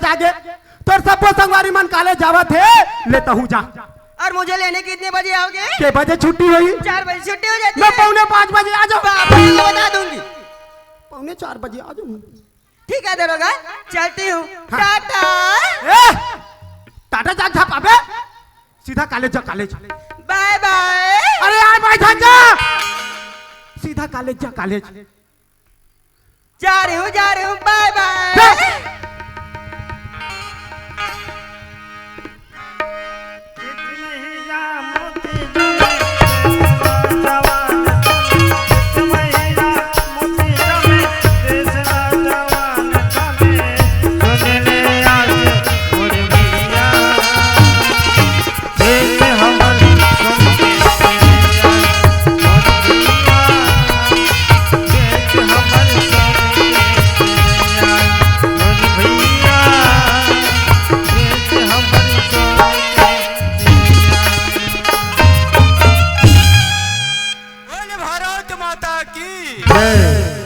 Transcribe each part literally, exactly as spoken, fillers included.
जागे। तोर सब्बो संगवारी मन कॉलेज जावत हे, ले तहूँ जा। और मुझे लेने कितने बजे आओगे? के बजे छुट्टी होही? चार बजे छुट्टी हो जाती मैं है। पौने पाँच बजे आ जाऊँ। बाप रे, मैं बता दूंगी। पौने चार बजे आ जाऊँ। ठीक है दरोगा, चलती हूँ। हाँ। टाटा। ए, टाटा जा, जा पाबे। सीधा कॉलेज जा, कॉलेज। बाय बाय। अरे यार, बाय जा, जा। सीधा कॉलेज जा, कॉलेज। जा रही हूँ, जा रही हूँ, बाय बाय। जा। बोले भारत माता की। जय।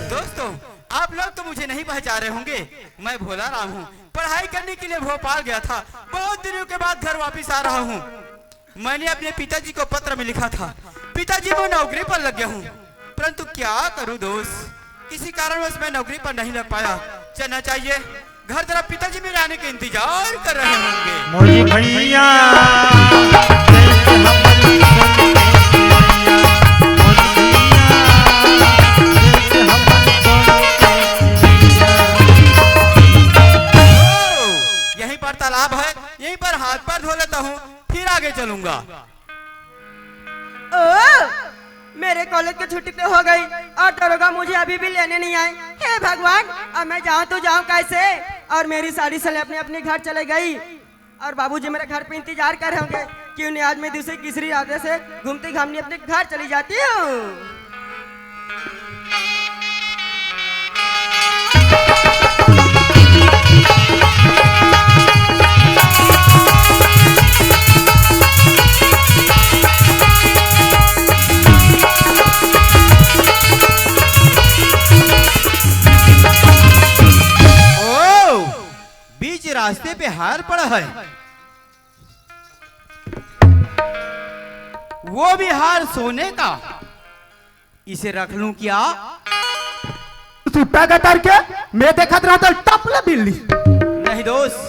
दोस्तों, आप लोग तो मुझे नहीं पहचान रहे होंगे, मैं भोला राम हूँ। पढ़ाई करने के लिए भोपाल गया था, बहुत दिनों के बाद घर वापस आ रहा हूँ। मैंने अपने पिताजी को पत्र में लिखा था, पिताजी, मैं नौकरी पर लग गया हूँ, परंतु क्या करूँ दोस्त, किसी कारणवश मैं नौकरी पर नहीं लग पाया। चलना चाहिए घर, जरा पिताजी मेरे आने के इंतजार कर रहे होंगे। मोरी भैया, जैसे हमारी सोनी के भैया, मोरी भैया, जैसे हमारी सोनी के भैया। ओ, यहीं पर तालाब है, यहीं पर हाथ पैर धो लेता हूँ, फिर आगे चलूंगा। ओ, मेरे कॉलेज की छुट्टी तो हो गई और दरोगा मुझे अभी भी लेने नहीं आए। हे भगवान, अब मैं जाऊं तो जाऊं कैसे? और मेरी सारी सहेली अपने अपने घर चले गई और बाबूजी मेरे घर पे इंतजार कर रहे होंगे। क्यों नहीं, आज मैं दूसरे किसी रास्ते से घूमती घामनी अपने घर चली जाती हूँ। ओ, बीच रास्ते पे हार पड़ा है, वो भी हार सोने का। इसे रख लूं क्या? सुट्टा का तार के मैं देखत रहा तो टप ले बिल्ली। नहीं दोस्त,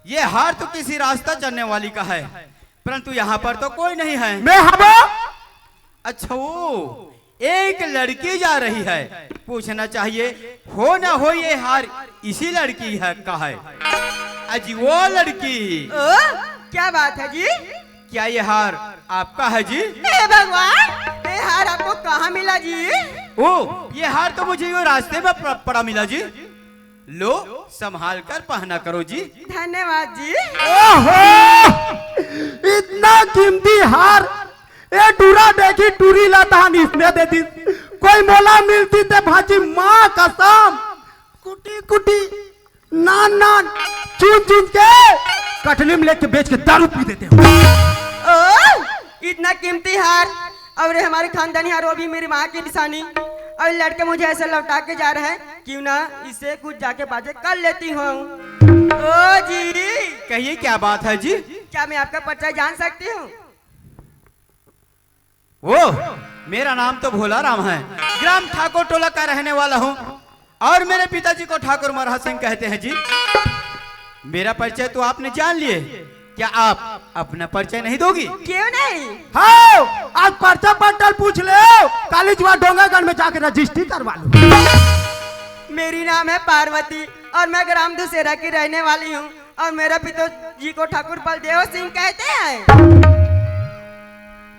ये हार तो किसी रास्ता चलने वाली का है, परंतु यहाँ पर तो कोई नहीं है। मैं हबो। अच्छा, वो एक लड़की जा रही है, पूछना चाहिए हो ना हो ये हार इसी लड़की है का है। अजी वो लड़की। ओ, क्या बात है जी? क्या ये हार आपका है जी? हे भगवान, ये हार आपको कहाँ मिला जी? ओ, ये हार तो मुझे यूं रास्ते में प-, पड़ा मिला जी। लो, संभाल कर पहना करो जी। धन्यवाद जी। ओहो, इतना कीमती हार, ए टूरा देखी टूरी ला तहान इसने दे दी। कोई मोला मिलती ते भाजी माँ कसम, कुटी कुटी नान नान चुन चुन के कटली में लेके बेच के दारू पी देते हो। ओ, इतना कीमती हार, और ये हमारे खानदानी हार, वो भी मेरी माँ की निशानी। और लड़के मुझे ऐसे लौटा के जा रहे हैं, क्यों ना इससे कुछ जाके बातें कर लेती हूँ। ओ जी। कहिए, क्या बात है जी? क्या मैं आपका परिचय जान सकती हूँ? वो, मेरा नाम तो भोला राम है, ग्राम ठाकुर टोला का रहने वाला हूँ और मेरे पिताजी को ठाकुर मरहा सिंह कहते हैं जी। मेरा परिचय तो आपने जान लिए, क्या आप अपना परिचय नहीं दोगी? क्यों नहीं? हाँ, आज पर्चा पट्टल पूछ ले, काली जुआ डोंगरगढ़ में जाके रजिस्ट्री करवा लो। मेरी नाम है पार्वती और मैं ग्राम दुसेरा की रहने वाली हूँ और मेरा पिता जी को ठाकुर बलदेव सिंह कहते हैं।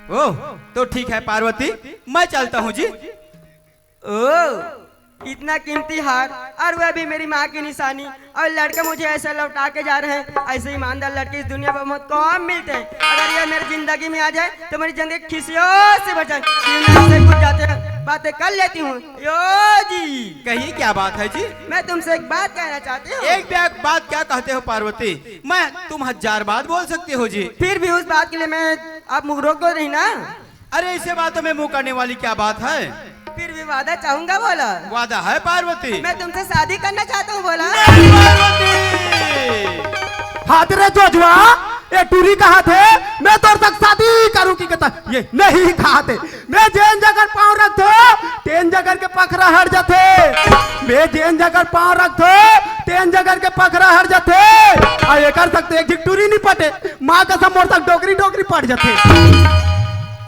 ओह, तो ठीक है पार्वती, मैं चलता हूँ जी। ओ, इतना कीमती हार और वह भी मेरी माँ की निशानी, और लड़का मुझे ऐसे लौटा के जा रहे हैं। ऐसे ईमानदार लड़के इस दुनिया में बहुत कम मिलते हैं। अगर यह मेरी जिंदगी में आ जाए तो मेरी जिंदगी खुशियों से भर जाए। क्यों ना इससे कुछ जाते बातें कर लेती हूँ। यो जी। कहिए, क्या बात है जी? मैं तुमसे एक बात कहना चाहती हूँ। एक बात क्या कहते हो पार्वती, मैं तुम हजार बात बोल सकती हो जी। फिर भी उस बात के लिए मैं, आप मुँह रोको नहीं ना। अरे, ऐसे बातों में मुँह करने वाली क्या बात है? फिर भी वादा चाहूंगा बोला। वादा है पार्वती। मैं तुमसे शादी करना चाहता हूँ बोला। नहीं पार्वती। हाथ रे जोजवा, ये टूरी कहा थे, मैं तोर तक शादी करूं की कहता, ये नहीं कहा थे। मैं जेन जगह पांव रख दो, तेन जगह के पखरा हट जाथे। मैं जेन जगह पांव रख दो, तेन जगह के पखरा हट जाथे। आ एकर तक तो एक झिक टूरी नहीं पटे, माँ कसम मोर तक डोकरी डोकरी पट जाथे।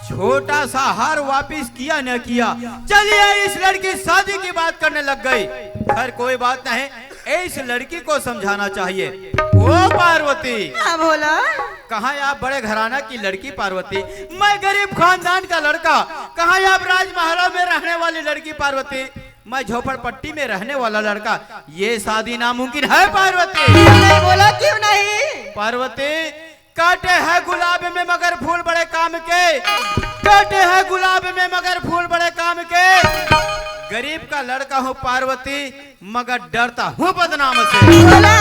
छोटा सा हार वापिस किया न किया, चलिए इस लड़की शादी की बात करने लग गई। खैर कोई बात नहीं, इस लड़की को समझाना चाहिए। ओ पार्वती, हाँ, बोला। कहाँ आप बड़े घराना की लड़की पार्वती, मैं गरीब खानदान का लड़का। कहाँ आप राजमहलों में रहने वाली लड़की पार्वती, मैं झोपड़पट्टी में रहने वाला लड़का। ये शादी नामुमकिन है पार्वती। क्यों नहीं बोला, क्यों नहीं? पार्वती, कांटे हैं गुलाब में मगर फूल बड़े काम के, कांटे हैं गुलाब में मगर फूल बड़े काम के। गरीब का लड़का हूँ पार्वती, मगर डरता हूँ बदनाम से। बोला,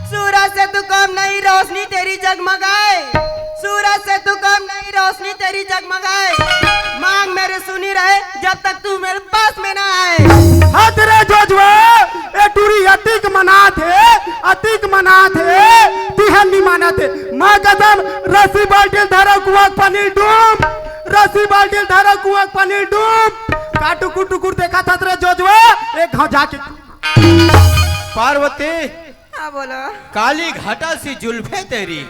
सूरज से तू कम नहीं, रोशनी तेरी जगमगाए। सूरज से तू कम नहीं, रोशनी तेरी जगमगाए। मांग मेरी सुनी रहे, जब तक तू मेरे पास में ना आए। हाथ रे जोजवा, ए टूरी अतिक मनात हे, अतिक मनात हे, तिहन नि मानत हे। माँ कसम, रस्सी बाल्टी धरो कुआक पानी डूब, रस्सी बाल्टी धरो कुआक पानी डूब। का टुकुर टुकुर देखा था रे जोजवा, एक घाव जाके। पार्वती, हाँ, बोलो। काली घटा सी जुल्फे तेरी,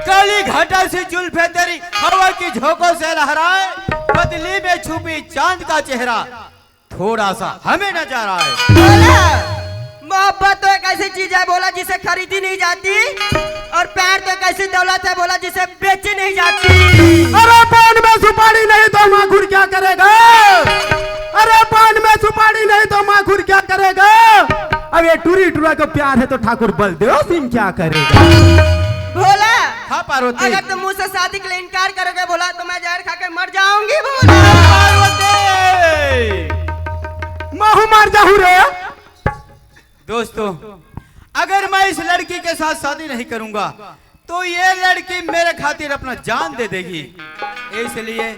काली घटा सी जुल्फे तेरी, हवा की झोंकों से लहराए, बदली में छुपी चांद का चेहरा, थोड़ा सा हमें नजर आए। बोला, मोहब्बत तो एक ऐसी चीज है, बोला, जिसे खरीदी नहीं जाती, और प्यार तो एक ऐसी दौलत है, बोला, जिसे बेची नहीं जाती। अरे पान में सुपारी नहीं तो माखुर क्या करेगा? अरे पान में सुपारी नहीं तो माखुर क्या करेगा? अब ये टूरी टूरा को प्यार है तो ठाकुर बलदेव सिंह क्या करेगा? भोला, हाँ पार्वती। अगर तुम मुझसे शादी के लिए इनकार करोगे भोला, तो मैं जहर खा के मर जाऊंगी भोला। पार्वती, महू मर जाहू रे। दोस्तों, अगर मैं इस लड़की के साथ शादी नहीं करूंगा तो ये लड़की मेरे खातिर अपना जान दे देगी। इसलिए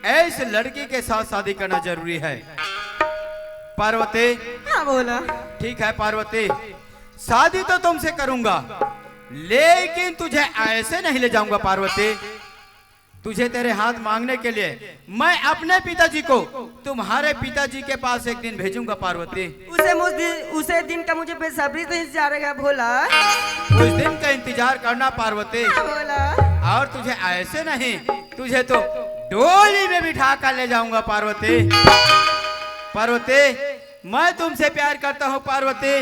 इस लड़की के साथ शादी करना जरूरी है। पार्वती, हाँ, बोला। ठीक है पार्वती, शादी तो तुमसे करूंगा, लेकिन तुझे ऐसे नहीं ले जाऊंगा पार्वती। तुझे तेरे हाथ मांगने के लिए मैं अपने पिताजी को तुम्हारे पिताजी के पास एक दिन भेजूंगा पार्वती। उसे मुझ दिन, उसे दिन का मुझे बेसब्री से इंतजार है भोला। उस दिन का इंतजार करना पार्वती। हाँ, भोला। और तुझे ऐसे नहीं, तुझे तो डोली में बिठा कर ले जाऊंगा पार्वती। पार्वती, मैं तुमसे प्यार करता हूँ Parvati.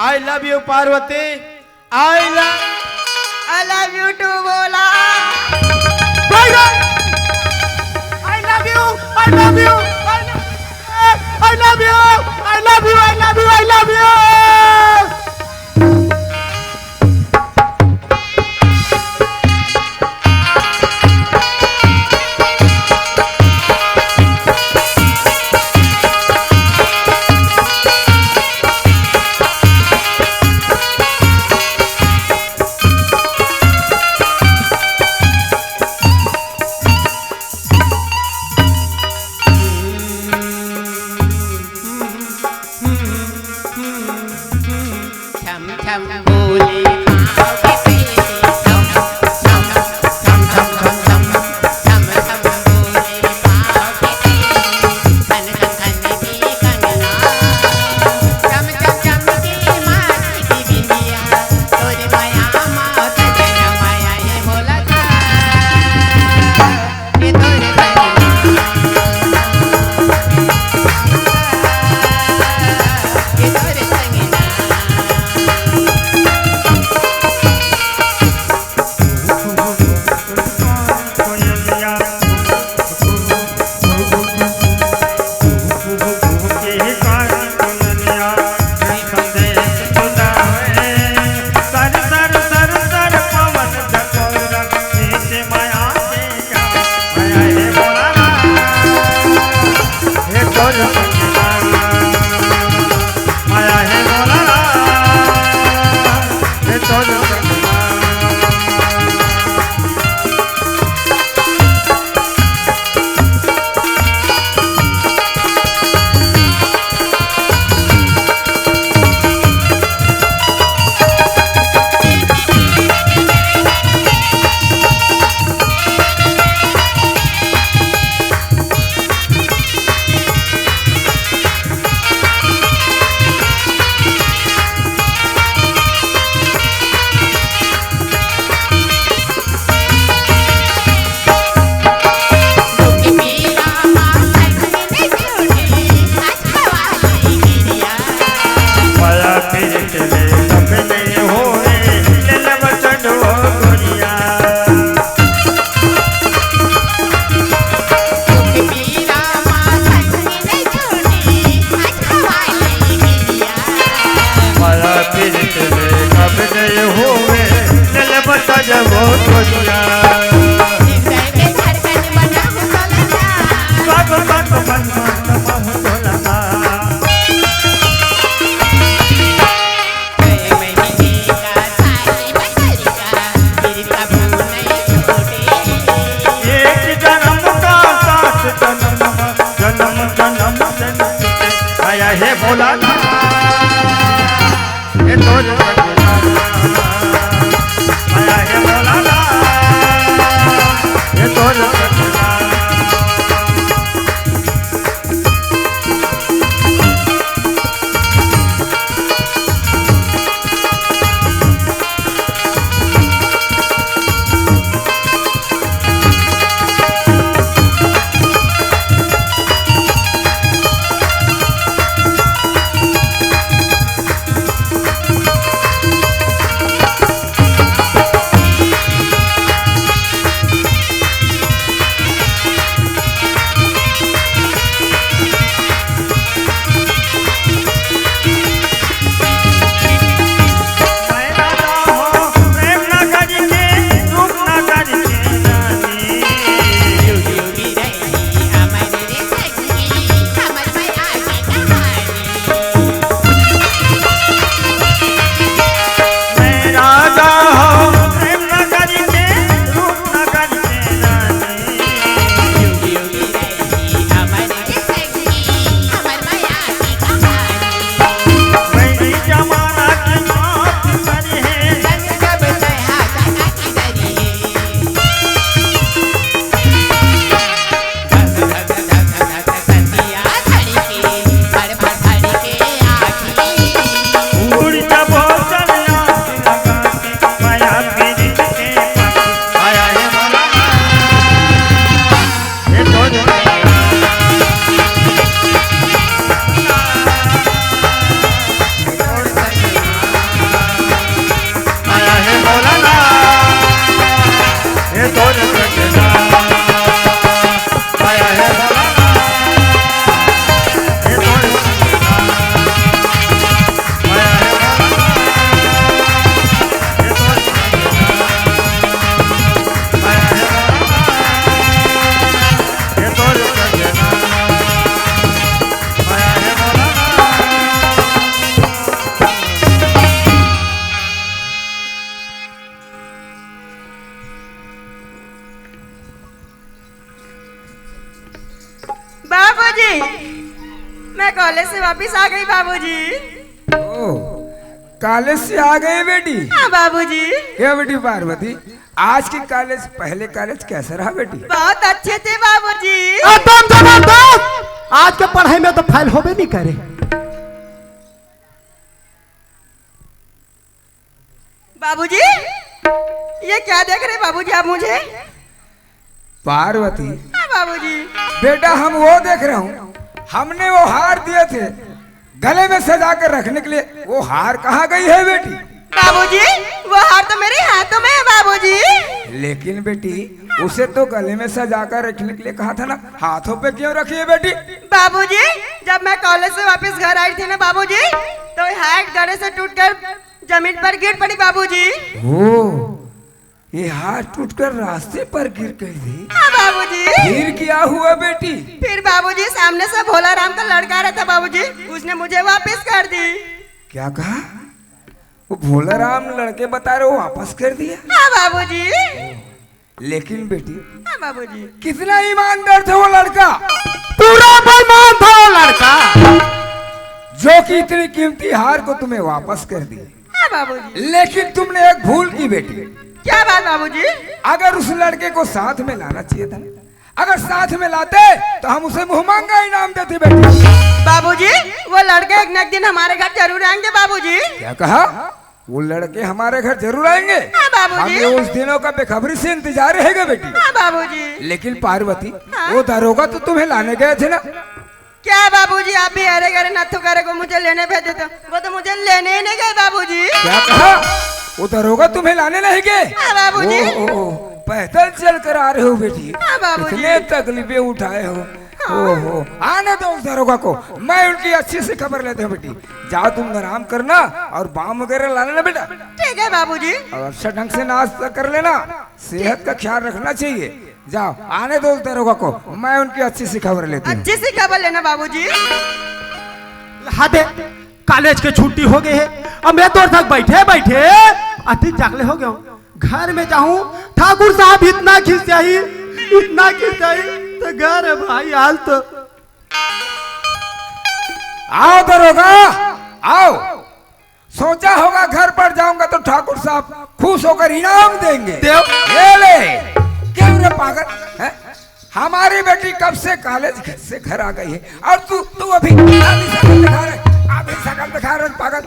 I love you Parvati. I love, I love you too भोला। भाई रे, I love you, I love you, I love you, I love you, I love you, I love you, I love you। बाबूजी, मैं कॉलेज से वापस आ गई बाबूजी। ओ, कॉलेज से आ गई बेटी? हाँ बाबूजी। क्या बेटी पार्वती, आज के कॉलेज, पहले कॉलेज कैसा रहा बेटी? बहुत अच्छे थे बाबूजी। एकदम जबरदस्त। आज के पढ़ाई में तो फेल होबे नहीं करे। बाबूजी, ये क्या देख रहे बाबूजी आप मुझे? पार्वती। हाँ बाबूजी। बेटा, हम वो देख रहे हूँ, हमने वो हार दिए थे गले में सजा कर रखने के लिए, वो हार कहाँ गई है बेटी? बाबूजी, वो हार तो मेरे हाथों में है बाबूजी। लेकिन बेटी, उसे तो गले में सजा कर रखने के लिए कहा था ना, हाथों पे क्यों रखी है बेटी? बाबूजी, जब मैं कॉलेज से वापस घर आई थी ना बाबूजी, तो यहाँ एक दड़े से टूटकर जमीन पर गिर पड़ी बाबूजी। ओ, ये हार टूटकर रास्ते पर गिर गई थी। हाँ बाबूजी। फिर क्या हुआ बेटी? फिर बाबूजी, सामने से भोला राम का लड़का आ रहा था बाबूजी, उसने मुझे वापस कर दी। क्या कहा? वो भोला राम लड़के बता रहे, वो वापस कर दिया? हाँ बाबूजी। लेकिन बेटी, हाँ बाबूजी। कितना ईमानदार था वो लड़का। पूरा बेईमान था वो लड़का। जो कि इतनी कीमती हार को तुम्हें वापस कर दी। हाँ बाबूजी। लेकिन तुमने एक भूल की बेटी। क्या बात बाबूजी? अगर उस लड़के को साथ में लाना चाहिए था, अगर साथ में लाते तो हम उसे मुंह मांगा इनाम देते बेटी। बाबूजी, वो लड़के एक न एक दिन हमारे घर जरूर आएंगे बाबूजी। क्या कहा? वो लड़के हमारे घर जरूर आएंगे। हाँ बाबूजी। हमें उस दिनों का बेखबरी से इंतजार रहेगा बेटी। हाँ बाबूजी। लेकिन पार्वती, हाँ? वो दरोगा तो तुम्हें लाने गए थे ना? क्या बाबूजी, आप भी अरे गरे नत्थु करे को मुझे लेने भेजे थे, वो तो मुझे लेने ही नहीं गए बाबूजी। क्या कहा? वो दरोगा तुम्हें लाने नहीं गए? हाँ बाबूजी। ओ, ओ, ओ, पैदल चल कर आ रहे हो बेटी। हाँ बाबूजी। इतने तकलीफें उठाए हो। हाँ। ओहो, आने दो उस दरोगा को, मैं उनकी अच्छी सी खबर लेता हूँ बेटी। जाओ तुम आराम करना और बाम वगैरह ला लेना बेटा। ठीक है बाबूजी। और अच्छा ढंग से नाश्ता कर लेना, सेहत का ख्याल रखना चाहिए। जाओ, आने दो उस दरोगा को, मैं उनकी अच्छी सी खबर लेता हूँ। अच्छी सी खबर लेना बाबूजी। ला दे, कॉलेज के छुट्टी हो गए है, अब मैं तोर तक बैठे बैठे अति जागले हो गया हूँ। घर में जाहूं, ठाकुर साहब इतना खिसियाही, इतना खिसियाही, तो घर है भाई, हाल तो। आओ दरोगा, आओ। सोचा होगा घर पर जाऊंगा तो ठाकुर साहब खुश होकर इनाम देंगे। देव। ये ले। क्यों रे पागल, हैं? हमारी बेटी कब से कॉलेज से घर आ गई है और तू, तू अभी, अभी शकल दिखा रहे, अभी शकल दिखा रहे पागल।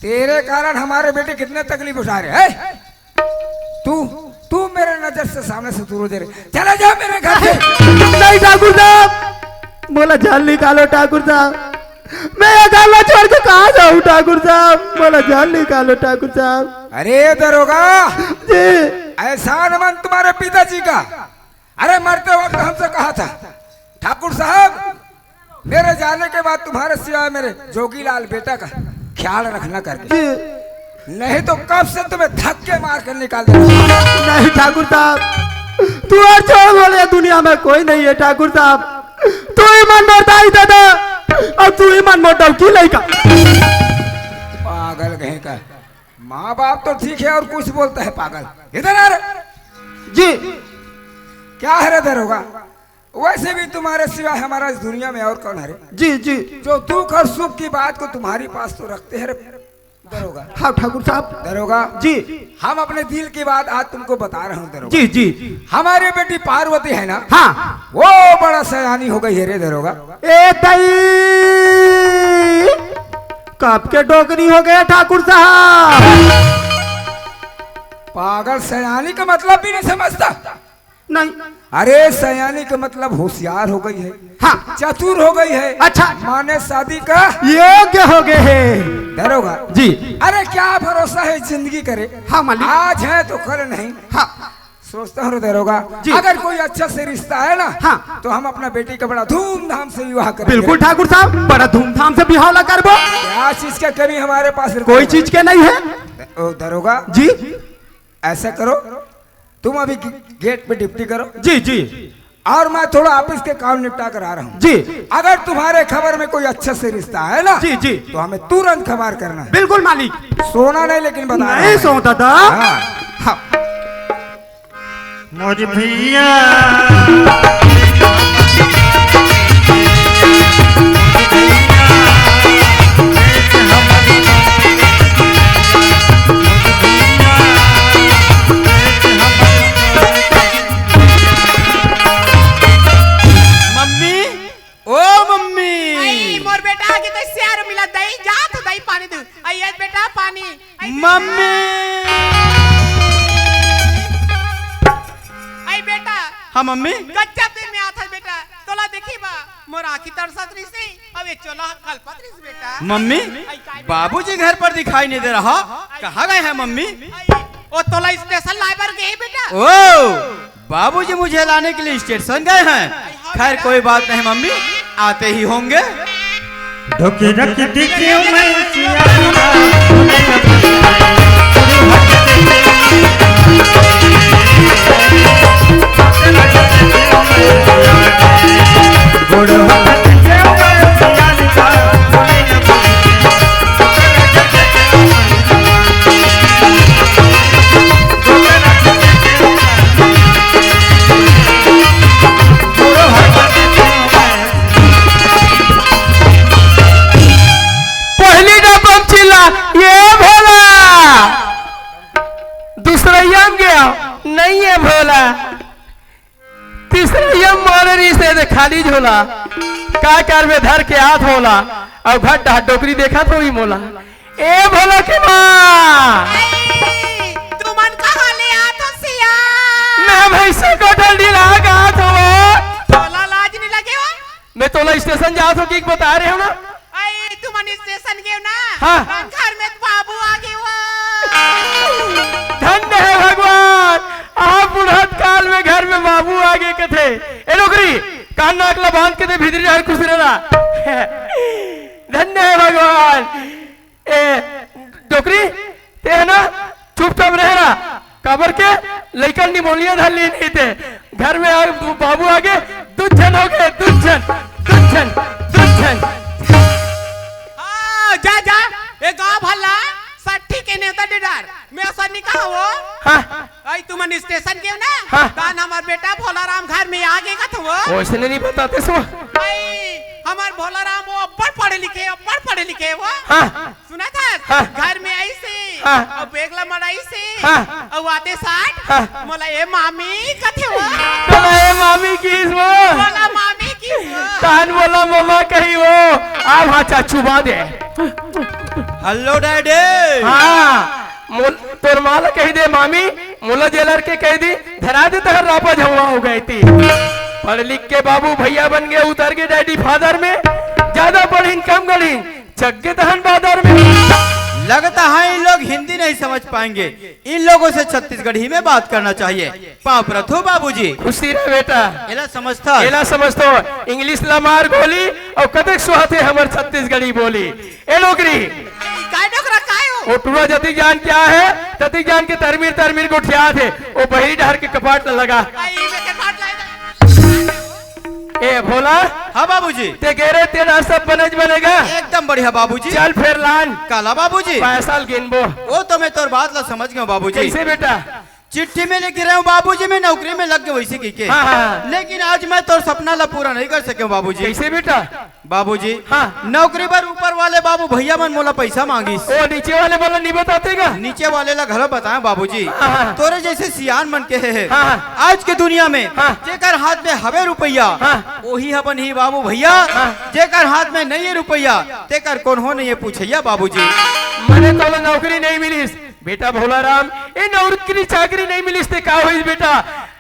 तेरे कारण हमारे बेटे कितने तकलीफ उठा रहे हैं। तू, तू मेरे नजर से सामने से दूर हो जा रहे। चला जा मेरे घर से। नहीं ठाकुर साहब, मोला जान निकालो ठाकुर साहब। मैं ये घर ला छोड़ के कहाँ जाऊँ ठाकुर साहब? मोला जान निकालो ठाकुर साहब। अरे दरोगा जी। एहसान मंद तुम्हारे पिताजी का। अरे मरते वक्त हमसे कहा था, ठाकुर साहब, मेरे जाने के बाद तुम्हारे सिवाय मेरे जोगीलाल बेटा का ख्याल रखना करके। जी। नहीं तो कब से तुम्हें धक्के मार कर निकाल देता। नहीं ठाकुर साहब, तू और छोड़ बोले, दुनिया में कोई नहीं है ठाकुर साहब। तू ही मन मोर दाई दादा, और तू ही मन मोर डौकी लइका। पागल कहीं का। माँ बाप तो ठीक है और कुछ बोलता है पागल। इधर आ रे। जी। क्या है रे दरोगा? वैसे भी तुम्हारे सिवाय हमारा इस दुनिया में और कौन है रे? जी, जी। जो दुख और सुख की बात को तुम्हारी पास तो रखते हैं रे दरोगा। हाँ ठाकुर साहब। दरोगा जी। हम अपने दिल की बात आज तुमको बता रहे हूँ दरोगा। जी, जी। हमारी बेटी पार्वती है ना? हाँ। वो बड़ा सयानी हो गई है रे दरोगा। ए तई, कब के डोकरी हो गया ठाकुर साहब? पागल, सयानी का मतलब भी नहीं समझता। नहीं। अरे सयानी का मतलब होशियार हो गई है। हाँ। चतुर हो गई है। अच्छा। माने शादी का योग्य हो गए है। दरोगा जी। अरे क्या भरोसा है जिंदगी करे। हाँ मालिक। आज है तो कल नहीं। हाँ। सोचता हूँ दरोगा जी। अगर कोई अच्छा से रिश्ता है ना, हाँ। तो हम अपना बेटी का बड़ा धूमधाम से विवाह करेंगे। बिल्कुल ठाकुर साहब, बड़ा धूमधाम से बिहाव ला करबो। क्या चीज का कमी हमारे पास कोई चीज के नहीं है। ओ दरोगा जी। ऐसा करो, तुम अभी गे-, गेट पे ड्यूटी करो। जी, जी। और मैं थोड़ा ऑफिस के काम निपटा कर आ रहा हूँ। जी। अगर तुम्हारे खबर में कोई अच्छा से रिश्ता है ना, जी, जी। तो हमें तुरंत खबर करना है। बिल्कुल मालिक। सोना नहीं, लेकिन बता रहा नहीं हूँ। सोता था। हाँ। हाँ। मोर भैया। मम्मी, ओ मम्मी। आई, मोर बेटा आगे तो सियार मिला दई, जा तो दई पानी दे। आई, ये बेटा पानी। आई बेटा। मम्मी। आई बेटा। हाँ मम्मी। गजब दिन में आथस बेटा, तोला देखी बा, मोर आँखी तरसत रहिसे, अब ये चोला कलपत रहिस बेटा। मम्मी, आई, काय बेटा? बाबूजी घर पर दिखाई नहीं दे रहा, आई। कहाँ गए हैं मम्मी? आई, ओ तोला स्टेशन लाए बर गए बेटा। ओ, बाबूजी मुझे लाने के लिए स्टेशन गए हैं। खैर कोई बात नहीं मम्मी, आते ही होंगे। ढोके रख देखियो मैं सियारा। पहली डब्बा में चिल्ला, "ये भोला।" दूसरैया में गया, "नहीं ये भोला।" तीसरैया में मारे रहिसे दे खाली झोला। का करबे धर के आत होला, अउ घट डहर डोकरी देखत होही मोला। ए भोला के माँ। आई, तुमन कहाँ ले आत हो सिया? मैं भैंसा कोठल ढिला गात हो। तोला लाज नहीं लगे हो? मैं तोला स्टेशन जात हो कि बता रहे हो ना? आई, तुमन स्टेशन गए हो ना? हाँ। घर में बाबू आ गए हो। धन्य है भगवान, आप बुढ़त काल में घर में बाबू आ गए कथे। ए डोकरी, कान नाक ला बांध के दे भीतरी जाए खुसरे ला। धन्य है भगवान। ए, डोकरी, ते है ना, चुपचाप रहे ना, काबर के लइकन निमोनिया धर ली नहीं ते। घर में आ, बाबू आगे, दू झन हो गए, दू झन, दू झन, दू झन। हाँ, जा, जा, ए गाँव भला, सट्ठी के नेवता डे डार, मैं असन नहीं कहा वो। हाँ। आई तुमन स्टेशन गए ना? हाँ। तान हमार बेटा भोलाराम घर में आ गए का था वो। वैसे नहीं बताते सो। आई, हमार भोला राम वो अब्बड़ पढ़े लिखे, अब्बड़ पढ़े लिखे वो। हाँ। सुनत हस? हाँ। घर में आइस हे, हाँ। अउ bag ला मड़ाइस हे, हाँ। अउ आते साठ, हाँ। मोला ए मामी कथे वो। तोला ए मामी किहिस वो। मोला मामी किहिस वो। तहन मोला ममा कही वो। आ भांचा चुबा दे। Hello daddy। हाँ, मोल-, तोर माँ ला कहि दे मामी, मोला जेलर के कहि दी, धरा दे तहर रापा झउहा हो गे ती। पढ़ लिख के बाबू भइया बन गे, उतर गे daddy father में, जादा पढ़िन कम गढ़िन, चघ गे तहन बादर में। लगता है इन लोग हिंदी नहीं समझ पाएंगे, इन लोगों से छत्तीसगढ़ी में बात करना चाहिए। पाँव परत हों बाबूजी। खुशी रह बेटा। एला समझथस? एला समझथों, English ला मार गोली, अउ कतेक सुहाथे हमर छत्तीसगढ़ी बोली। ए डोकरी। काय डोकरा, काय हो? ओ टुरा जतिक जान के आय हे, ततिक जान के तरमिर तरमिर गोठियात हे। ओ बहिरी डहर के कपाट ल लगा। आई में कपाट ला। ए भोला। हाँ बाबूजी। ते गे रहे, ते डहर सब बनेच बने गा। एकदम बढ़िया बाबूजी। चल फेर लान। काला बाबूजी? पैसा ल गिनबो। ओ तो मैं तोर बात ला समझ गेंव बाबूजी। कइसे बेटा? चिट्ठी में लिखे रहेंव बाबूजी, मैं नौकरी में लग गेंव वइसे कहिके। हाँ, हाँ। लेकिन आज मैं तोर सपना ला पूरा नहीं कर सकेंव बाबूजी। कइसे बेटा? बाबूजी, हाँ। नौकरी बर ऊपर वाले बाबू भइया मन मोला पइसा मांगिस। ओ, नीचे वाले मन ला नइ बताते का? नीचे वाले ला घलो बताएंव बाबूजी। हाँ, हाँ। तोरे जइसे सियान मन कहे हे। हाँ, हाँ। आज के दुनिया में हाँ। जेकर हाथ में हवे रुपइया, हाँ। ओही ह बनही बाबू भइया। हाँ। जेकर हाथ में नइ हे रुपइया, तेकर कोनो नइ हे पुछइया बाबूजी। मने तोला नौकरी नइ मिलिस, बेटा भोला राम, ए नौकरी चाकरी नइ मिलिस ते का होइस बेटा?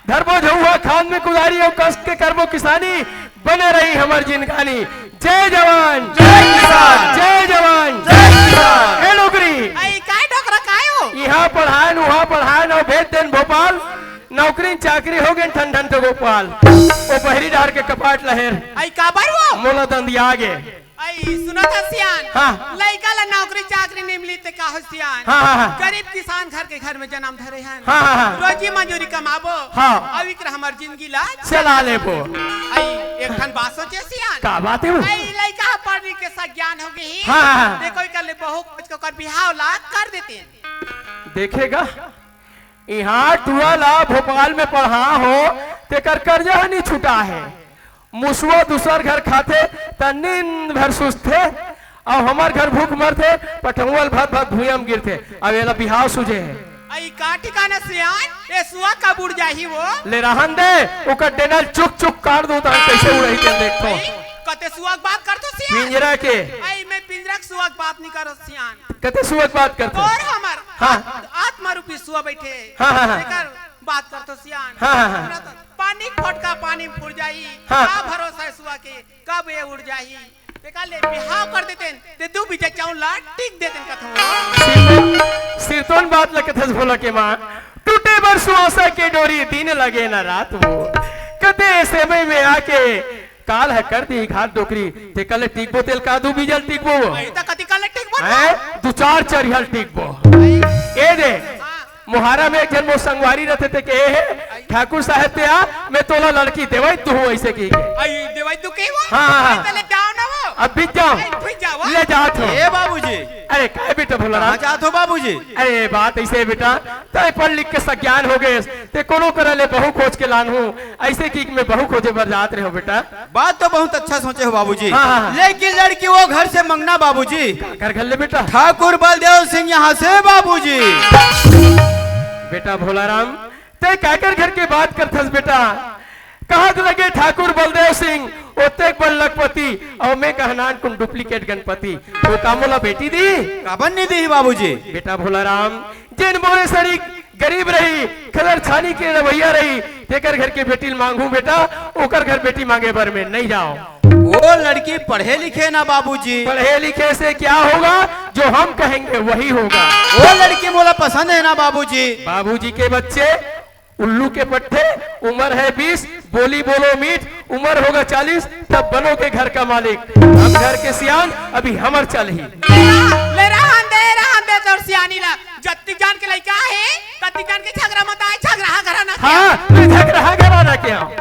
धरबो झउहा खान में कुदारी अउ कस के करबो किसानी, बने रही हमर जिनगानी। जय जवान। जय किसान। जय जवान। जय किसान। ए नौकरी। आई काय डोकरा काय हो? इहाँ पढ़ाएन, उहाँ पढ़ाएन अउ भेज देन भोपाल। नौकरी चाकरी हो गेन ठन ठन तो गोपाल। ओ बहिरी डहर के कपाट ल हेर। आई काबर वो? मोला दंदिया गे। आई, सुनत हस सियान? हाँ। लइका ला नौकरी चाकरी नइ मिली ते का हो सियान? हाँ, हाँ, हाँ। गरीब किसान घर के घर में जनम धरे हन। हाँ, हाँ, हाँ। रोजी मजूरी कमाबो। हाँ। अउ इकरा हमर जिनगी ला चला लेबो। आई, एक ठन बात सोचे सियान। का बात हे वो? आई, लइका ह पढ़ लिख के सज्ञान हो गे हे। हाँ, हाँ, हाँ। ते कोई कर ले बहू खोज के ओकर बिहाव ला कर देते। देखे गा, इहाँ टुरा ला भोपाल में पढ़ा हों, तेकर करजा ह नइ छुटा हे। मुसवा दूसर घर खाथे, त नींद भर सुसथे, अउ हमर घर भूख मरथे, पठउवा ल भत भत भुइयां म गिरथे। अब एला बिहाव सूझे हे। अई का ठिकाना सियान, ए सुआ कब उड़ जाही वो? ले रहन दे, ओकर डेना ल चुक चुक काट दो, तहन कइसे उड़ही तेन देखथों। अई, कते सुआ के बात करथो सियान? पिंजरा के। अई, मैं पिंजरा के सुआ के बात नइ करों सियान। कते सुआ के बात करथो? तोर हमर हाँ। आत-, आत्मा रूपी सुआ बइठे हे। हाँ, हाँ, हाँ। तेकर बात करथों सियान। हाँ, हाँ, हाँ। सुनत पानी के फोटका पानी में फूट जाही। हाँ। का भरोसा हे सुआ के, कब ए उड़ जाही? तेकर ले बिहाव कर देतेन, ते दू बीजा चाउर ला टीक देतेन कथों। सिरतोन बात ल कथस भोला के माँ, टूटे बर सुवासा के डोरी, दिन लगे न रात वो। कते समय में आके काल ह कर दी घात डोकरी, तेकर ले टीकबो तेल का दू बीजा ल टीकबो वो। अई त कति काल ले टीकबो? हैं? दू चार चरिहा ल टीकबो। ए दे, हाँ। मोहारा में एक झन मोर संगवारी रथे, ते कहे हे, "ठाकुर साहेब ते आ, मैं तोला लड़की देवई दूहूँ," अइसे कहिके। अई, देवई दूहूँ कही वो? हाँ, हाँ, हाँ। अई, त ले जाओ ना वो। अब भी जाओ। अई, भी जाओ। ले जात हों। ए बाबूजी। अरे, काय बेटा भोला राम? कहाँ जात हो बाबूजी? अरे, बात अइसे हे बेटा, तैं पढ़ लिख के सज्ञान हो गेस, ते कोनो करा ले बहू खोज के लानहूँ, अइसे कहिके मैं बहू खोजे बर जात रहेंव बेटा। बात तो बहुत अच्छा सोचे हो बाबूजी। हाँ, हाँ, हाँ। लेकिन लड़की वो घर से मंगना बाबूजी। काकर घर ले बेटा? ठाकुर बलदेव सिंह यहाँ से बाबूजी। बेटा भोला राम, तैं काकर घर के बात करथस बेटा? कहत लगे ठाकुर बलदेव सिंह, ओतेक बड़ लखपति, अउ मैं कहनान कुन duplicate गणपति। तो का मोला बेटी दी? काबर नइ दी बाबूजी? बेटा भोला राम, जेन मोरे सरीक गरीब रही, खलर छानी के रवैया रही, तेकर घर के बेटी ल मांगहूँ बेटा, ओकर घर बेटी मांगे बर मैं नइ जाओं। वो लड़की पढ़े लिखे ना बाबूजी। पढ़े लिखे से क्या होगा, जो हम कहेंगे वही होगा। वो लड़की मोला पसंद हे ना बाबूजी। बाबूजी के बच्चे उल्लू के पट्ठे, उमर है बीस, बोली बोलो मीठ, उमर होगा चालीस, तब बनोगे घर का मालिक। हम घर के सियान, अभी हमर चलही। ले रहा, ले रहन दे, रहन दे तोर सियानी ला। जत्ती जान के लइका हे, तत्ती जान के झगरा मत आय, झगरा हा घरा ना हाँ, सियान। मैं झगरा हा घरा ना के आऊँ।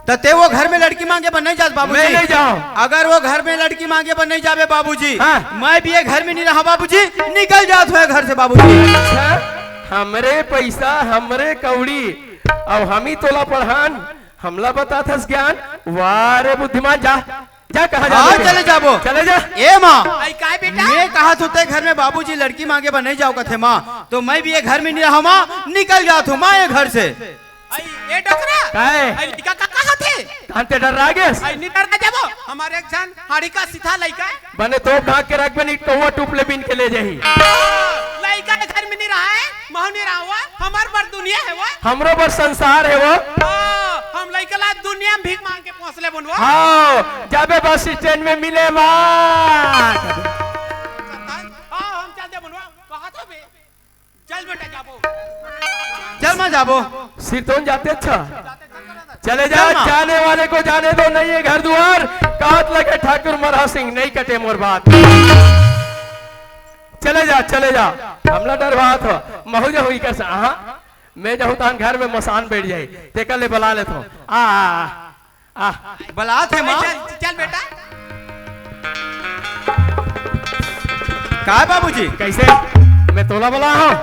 त ते वो घर में लड़की मांगे बर नइ जास बाबूजी? मैं नइ जाओं। अगर वो घर में लड़की मांगे बर नइ जाबे बाबूजी, हाँ। मैं भी ये घर में नइ रहा बाबूजी, निकल जात हों घर से बाबूजी। अच्छा, हमरे पइसा, हमरे कौड़ी, अउ हम ही तोला पढ़ान, हमला बताथस ज्ञान? वाह रे बुद्धिमान, जा। जा, कहाँ हाँ, जाबे? चले जाबो। चले जा। ए माँ, आई काय बेटा? मैं कहा तू ते घर में बाबूजी लड़की मांगे बर नहीं जाओ कथे माँ, तो मैं भी ये घर में नहीं रहा माँ, निकल जात हूँ माँ ये घर से। आई ए डोकरा, काय? आई लइका का कहा थे? कान ते डर रहा गेस? आई नहीं डर ना जाबो, हमारे एक जन हाड़ी का सीधा लइका है। बने तोप ढाक के रखबे, नहीं कौवा टूप ले बीन के ले जाही। लइका के घर में नहीं रहा है, महू नहीं रहा हुआ, हमार बर दुनिया है वो। हमरो बर संसार है वो। हाँ, हम लइका ला दुनिया में भीख मांग के पोस लेबो न वो। हाँ, जाबे बस स्टैंड में मिले माँ। हाँ, हम चल देबो न वो। कहा था बे? चल बेटा जाबो। चल माँ जाबो। सिरतोन जाते अच्छा। चले जा, चल माँ। जाने वाले को जाने दो, नहीं है घर द्वार। कात लगे ठाकुर मरहा सिंह, नहीं कटे मोर बात। चले जा, चले जा, हमला डर बात हो। महू जहू इकर से, हाँ, मैं जहू तान घर में मसान बैठ जाई, तेकर ले बला लेत हो। आ, आ, आ, आ। बलात है माँ। चल, चल बेटा। काय बाबूजी? कैसे? मैं तोला बला हूँ,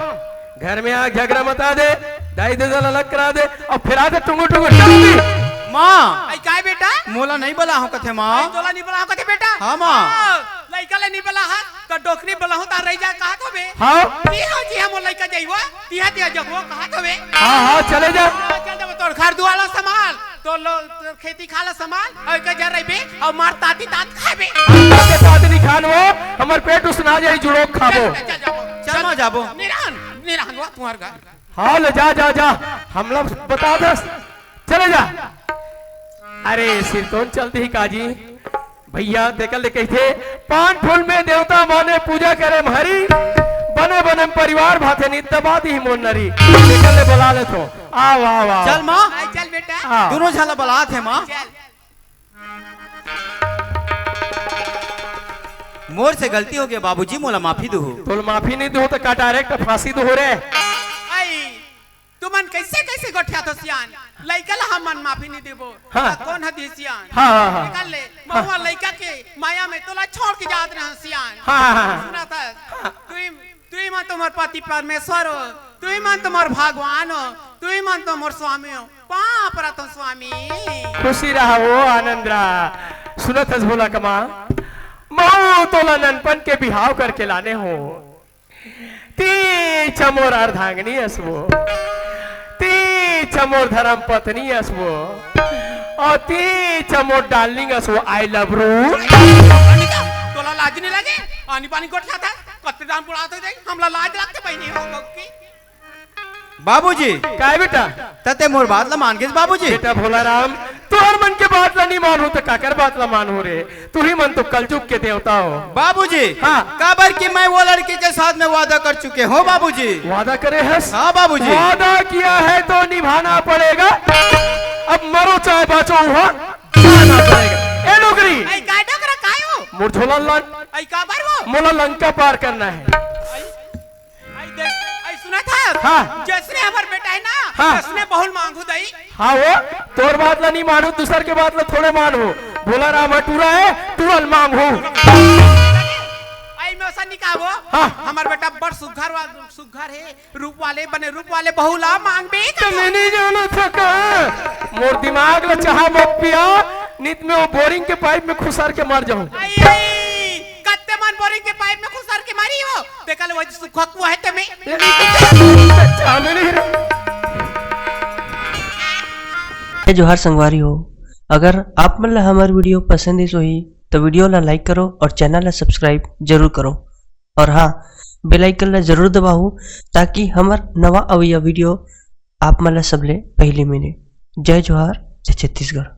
घर में आ झगड़ा मता दे, दाई ददा ला अलग करा दे, अउ फिर आ दे टुंगुर टुंगुर चल दी। माँ। आई काय बेटा? मोला नहीं बला हूँ कथे माँ। आई तोला नहीं बला हूँ कथे बेटा? हाँ माँ। हाँ, लइका ले नहीं बला हूँ, त डोकरी बला हूँ, त रह जा कहा तो बे। हाँ। नहीं हो जी, हम लइका जाइबो, तिहा तिहा जगहो कहा तो बे। हाँ, हाँ, चले जा। हाँ, चल जा, तोर घर दुआर ला संभाल, तोर लो, तोर खेती खार ला संभाल, अउ एक जगह रहिबे, अउ मार ताती तात खाबे। ताते तात नहीं खान वो, हमर पेट उसना जाई, जुड़ो खाबो। चल, चल, चल, जाबो। चल माँ, जाबो। निरान, निरान वो तुम्हार घर। हाँ, ले जा, जा, जा, हमला बता दस, चले जा। अरे, सिरतोन चलती ही काजी, भैया, तेकर ले कहिथे, पान फूल में देवता माने पूजा करे म हरी, बने बने म परिवार भाथे नित दबा दी मोर नरी। तेकर ले बला लेथो। आव, आव, आव। चल माँ। आई चल बेटा। आव। दोनों झन ला बलात हे माँ। चल। मोर से गलती हो गया बाबूजी, मोला माफी दुहू। तोला माफी नहीं दुहू त का डायरेक्ट फांसी दुहू रे? आई, तुमन कैसे कैसे गोठियाथो सियान? लइका ला हमन माफी नहीं देबो। हाँ। त कोन ह दी सियान? हाँ, हाँ, हाँ। निकल ले, हाँ। महुआ लइका के माया में तोला छोड़ के जात रहा सियान। हाँ, हाँ, हाँ। सुना था, हाँ। तुई, तुई मन तो मोर पति परमेश्वर हो, तुई मन तो मोर भगवान हो, तुई मन तो मोर स्वामी हो। पाँव परत हो स्वामी। खुशी रहा हो, आनंद रहा। सुनत हस भोला कमा, महू तोला ननपन के बिहाव करके लाने हो। तीच मोर अर्धांगिनी असबो, तीच मोर धर्म पत्नी असबो, अउ तीच मोर डार्लिंग असबो। I love you। तोला लाज नहीं लगे? आनी पानी गोठियाथस, कत्ते दान बुलात हो जाई, हमला लाज लगथे बहिनी हो बहू की। बाबूजी। काय बेटा? तते मोर बात ला मान गेस बाबूजी। बेटा भोला राम, तोहर मन के बात ला नहीं मानहू त काकर बात ला मानहू रे? तुही मन तो कलजुग के देवता हो। बाबूजी। हाँ। काबर कि मैं वो लड़की के साथ में वादा कर चुके हूँ बाबूजी। वादा करे हस? हाँ बाबूजी। वादा किया है तो निभाना पड़ेगा। अब मरो चाहे बाँचो, वहाँ जाना पड़ेगा। ए डोकरी। आई का डोकरा काय हो? मोर झोला लान। आई काबर वो? मोला लंका पार करना है। आई आई देख, आई सुनत हस? हाँ। जइसने हमर बेटा हे ना, हाँ। तइसने बहू ल मांगहू दाई। हाँ वो, तोर बात ला नहीं मानहू, दूसर के बात ला थोड़े मानहू। भोला राम ह टूरा हे, टूरा ल मांगहू। आई में अइसन नहीं कहा वो। हाँ। हमर बेटा बड़ सुघर वा-, सुघर हे, रूप वाले, बने रूप वाले बहू ला मांगबे त करहू। मैं नहीं जानत हँव का। मोर दिमाग ला चाहा मत पिया, नित में वो बोरिंग के पाइप में खुसर के मर जाहूँ। आई, आई, कत्ते मन बोरिंग के पाइप में खुसर के मरही हो, तेकर ले वही सुखा कुआ हे ते में। जय जोहार संगवारी हो, अगर आप मन ला हमर video पसंद आइस होही, तो video ला like करो और channel ला subscribe जरूर करो। और हाँ, bell icon ला जरूर दबाओ, ताकि हमर नवा अवइया video आप मन ला सबले पहिली मिले। जय जोहार, जय छत्तीसगढ़।